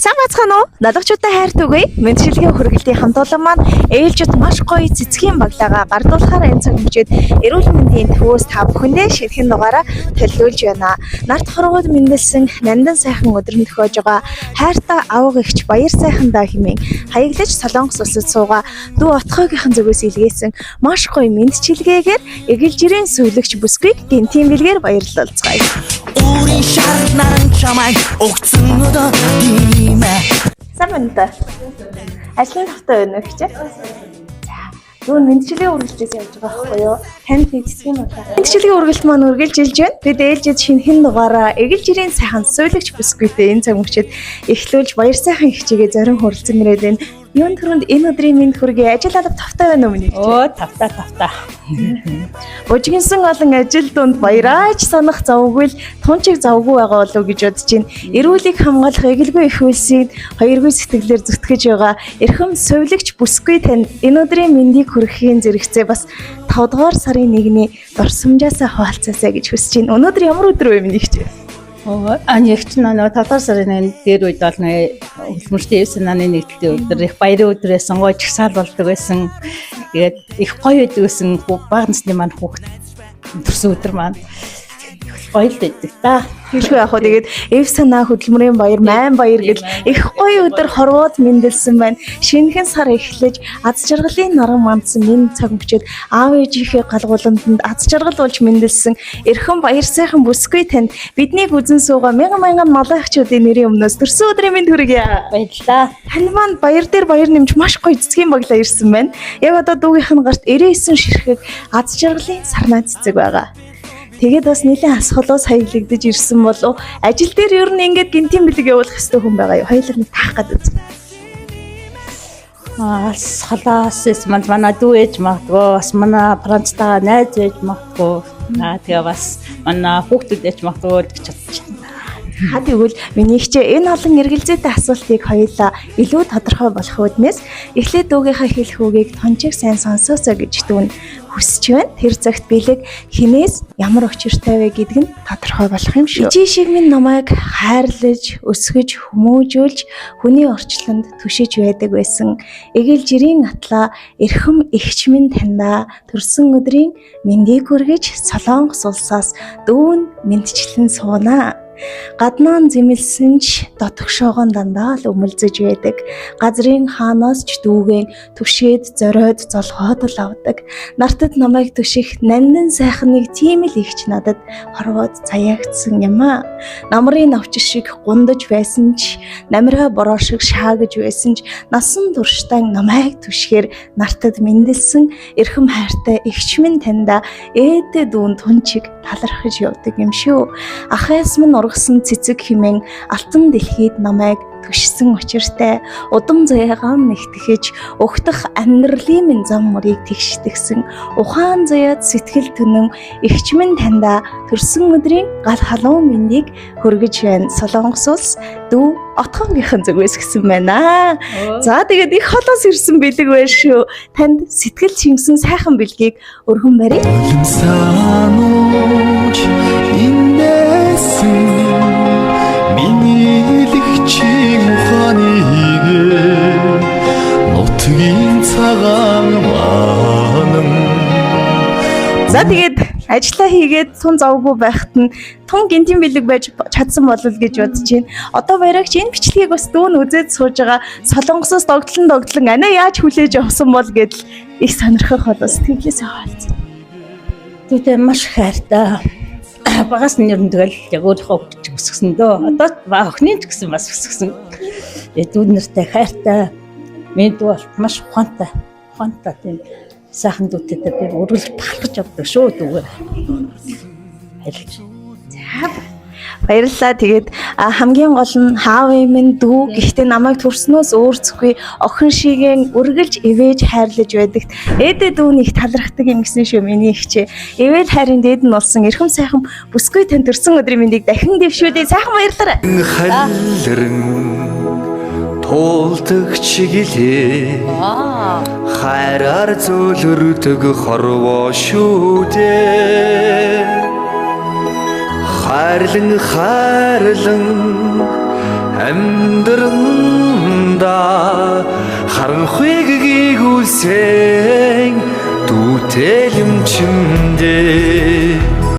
Сайн бацгаана уу? Налуучуудаа хайр түгэе. Мэндчилгээний хүргэлтийн хамт олон маань ээлжид маш гоё цэцгийн баглаагаа гардуулахаар энэ цаг мөчид эрүүл мэндийн төвөөс та бүхэндээ ширхэн дугаараа төлөвлөж байна. Нарт хорвоод мэндэлсэн нандин сайхан өдөр нь төхөөж байгаа хайртай авга эгч баяр сайхандаа хэмээн хаяглаж Солонгос улсад суугаа дүү отхойгийнхан зүгээс илгээсэн маш гоё мэндчилгээгээр эгэл жирийн сүйлэгч бүсгүйг гэнтийн бэлгээр баярлалцгаая. Өөрийн шаардлан чамайг өгцөн өдөө димэ. Сайн байна уу? Ажлын тавтай байна уу гэж? За, юу мэндчилгээ үргэлжлээс явж байгаа байхгүй юу? Танд нэг цэцэг юм байна. Мэндчилгээ үргэлт маань үргэлжилж байна. Бид ээлжид шинэхэн дугаараа эгэл жирийн сайхан суулагч бүсгүйтэй энэ цаг мөчид эхлүүлж баяр сайхан ихчигээ зорин хүрэлцэн ирээд байна. Юун түрүүнд энэ өдрийн мэнд хүргэе. Ажил алба тавтай байна уу миний? Өө тавта тавта. Бужигинсан олон ажил дунд баяраач санах завгүй л тунчиг завгүй байгаа болов уу гэж бодож байна. Эрүүлийг хамгаалах эгэлгүй их үйлсийг хоёргүй сэтгэлээр зүтгэж байгаа эрхэм сувилагч бүсгүй танд энэ өдрийн мэндийг хүргэхийн зэрэгцээ бас 5 дугаар сарын 1-ний дурсамжаасаа хуваалцаасай гэж хүсэж байна. Өнөөдөр ямар өдөр вэ миний хч? Өө ань ягч наа 5 дугаар сарын 1 дээр үед бол нэ хөдөлмөрчдийн 9 нааны нэгдлийн өдөр их баярын өдөр байсан, гоё чагсаал болдог байсан. Тэгээд их гоё байдаг байсан. Бага насны маань хүүхэд төрсөн өдөр маань гоё л байдаг та. Хэлгүй яах вэ? Тэгээд эв санаа хөдөлмөрийн баяр, майн баяр гэл их гоё өдөр хорвоод мэндэлсэн байна. Шинэхэн сар эхлэж аз жаргалын наран мандсан энэ цаг мөчид аав ээжийнхээ галгууламтанд аз жаргал болж мэндэлсэн эрхэм баяр сайхан бүсгүй танд биднийг үзэн суугаа мянган мянган малайхчуудын нэрийн өмнөөс төрсөн өдрийн мэнд хүргье. Баярлалаа. Тань маань баяр дээр баяр нэмж маш гоё цэцгийн баглаа ирсэн байна. Яг одоо дүүгийнх нь гарт 99 ширхэг аз жаргалын сарнаа цэцэг байгаа. Тэгээд бас нэлээд асхолоос хаяглагдаж ирсэн болов ажил дээр ер нь ингээд гинтийн бэлэг явуулах хэрэгтэй хүн байгаа юу? Хоёулаа нэг таах гээд үз. Аа салаас эс манд манай дүү ээж магадгүй бас манай Францтайгаа найз ээж магадгүй. Аа тэгээ бас манай хүүхдүүд ээж магадгүй л гэж бодож байна. Ха тэгвэл миний хчээ энэ олон эргэлзээтэй асуултыг хоёулаа илүү тодорхой болох үүднээс эхлээд дүүгийнхаа хэлэх үгийг тончиг сайн сонсоосоо гэж дүүн хүсэж байна. Тэр цагт бэлэг хинээс ямар учиртай вэ гэдэг нь тодорхой болох юм шүү. Ижи шиг минь намайг хайрлаж, өсгөж, хүмүүжүүлж, хүний орчлонд түшиж байдаг байсан. Эгэл жирийн атлаа эрхэм эгч минь таньдаа төрсөн өдрийн мэндийг хүргэж Солонгос улсаас дүүн мэндчлэн суунаа. Гаднаа нь зэмлсэн ч дотгошоогон дандаа л өмөлзөж байдаг. Газрын хаанаас ч дүүгэн түшээд зориод золгоод л авдаг. Нартад намайг түших нандин сайхан нэг тийм л ихч надад хорвоод заяагдсан юм аа. Намрын навч шиг гундаж байсан ч намираа бороо шиг шаагаж байсан ч насан туршдаа намайг түшгээр нартад мэндэлсэн эрхэм хайртай эгч минь таньда ээдээ дүүн тунчиг талархаж явдаг юм шүү. Ахаас минь ургасан цэцэг хэмээн алтан дэлхийд намайг түшсэн учиртай удам заяагаа нэгтгэж угтах амьдралын минь зам мөрийг тэгшдэгсэн ухаан заяад сэтгэл төнөн эгч минь таньда төрсөн өдрийн гал халуун мэндийг хүргэж байна. Солонгос улс дүү отхонгийнхан зүгээс гэсэн байна. За тэгээд их холоос ирсэн бэлэг байна шүү. Танд сэтгэл шингэсэн сайхан бэлгийг өргөн барья. Санууч инээсэн миний лэгчийн ухааныг нутгийн цагаан манан. За тэгээд ажиллаа хийгээд тун завгүй байхад нь тун гинтийн бэлэг байж чадсан болов гэж бодож байна. Одоо баярагч энэ бичлэгийг бас дүүн үзээд сууж байгаа Солонгосоос догтлон догтлон анаа яаж хүлээж авсан бол гэдэл их сонирхох болоо сэтгэлээсээ хаалцсан. Түүтэй маш их хайртай. Багаас нь ер нь тэгэл яг өөрийнхөө хүүхд ч өсгсөн дөө. Одоо охины ч гэсэн бас өсгсөн. Тэгээд дүү нартай хайртай. Миний дүү бол маш ухаантай. Ухаантай тийм сайхан дүүтэйтэй би өргөлж талхаж явдаг шүү дүүгээ. Баярлалаа. Баярлалаа. Тэгээд хамгийн гол нь хаав минь дүү гэхдээ намайг төрснөөс өөрцөхгүй охин шигээн үргэлж ивэж хайрлаж байдагт ээдээ дүү нэг талархдаг юм гэсэн шүү миний ихчээ. Ивэл хайрын дээд нь болсон эрхэм сайхан бүсгүй тань төрсөн өдрийн мэндийг дахин дэвшүүлээ. Сайхан баярлалаа. Халирэн туулдаг чиглээ хайраар зөөлрдөг хорвоо шүү дээ. Хайрлан хайрлан Амьдранда харанхуйг гүйсэн дүүтэлэмчэндээ.